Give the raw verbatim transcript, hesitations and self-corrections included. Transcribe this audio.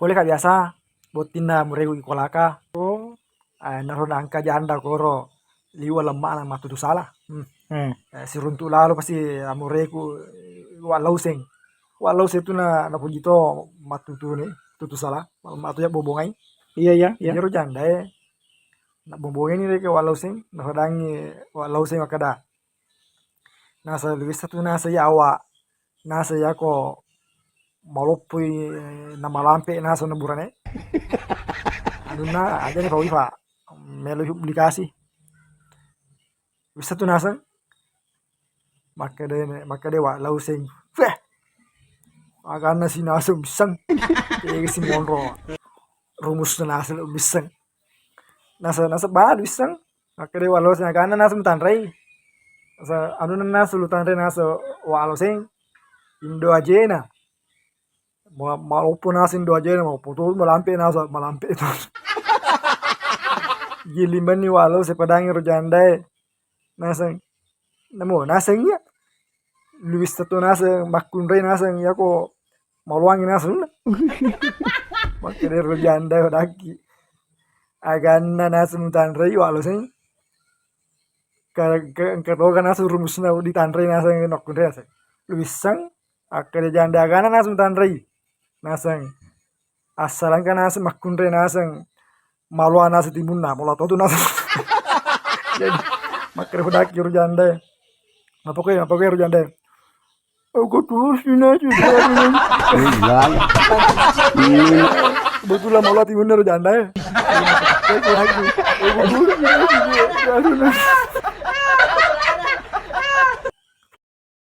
Pole ka biasa bottinna amureku ikolaka. Oh. Eh, naro nangka janda koro liwa lemma'na mattutu sala. Hmm. Eh, siruntu lalo pasti amureku, eh, wa lauseng. Wa lauseng tu na, napoji to mattutu ni, tutu sala. Matu ya bobongai. Iya, iya, iya. Iyaro janda e. Na bobongai ni reke wa lauseng, nafadangi wa lauseng makkeda. Nasa luwissa tu nasa yawa. Nasa yako maloppoi, eh, namalampe nasa na burane. Anunna aja ni pawifa. Melo publikasi. Wissa tu naseng. Makkede, makkede wa lauseng. Weh. Aganna si naseng bisseng. Tega si monro. Rumus naseng bisseng. Nasa, nasa balu bisseng. Makkede wa lauseng aganna nasa mutanrei. Nasa, anu nasa lu tanrei nasa wa lauseng. Indo ajena. Ma-, maloppo nasa indo ajena, maloppo to, malampe nasa, malampe to. Gilimenni wa lauseng padangi ro jandae. Naseng. Namo, naseng iya. Luwissa to naseng, makkunrai naseng, yako maloangi naseng. Makkede ro jandae padakki. Aganna naseng mutanrei wa lauseng. Ka, ka, engka toga naseng rumusna ditanrei naseng makkunrai naseng. Luwisseng, akkeda janda agana naseng tanrei. Naseng. Assalangka naseng makkunrai naseng. Maloa naseng timunna, maloa totu naseng. Jadi, makkeda fudakki ro janda. Mappakoi, mappakoi ro janda. Aku terus ini aja. Betulan maloa timunna ro janda. Aku terus ini aja.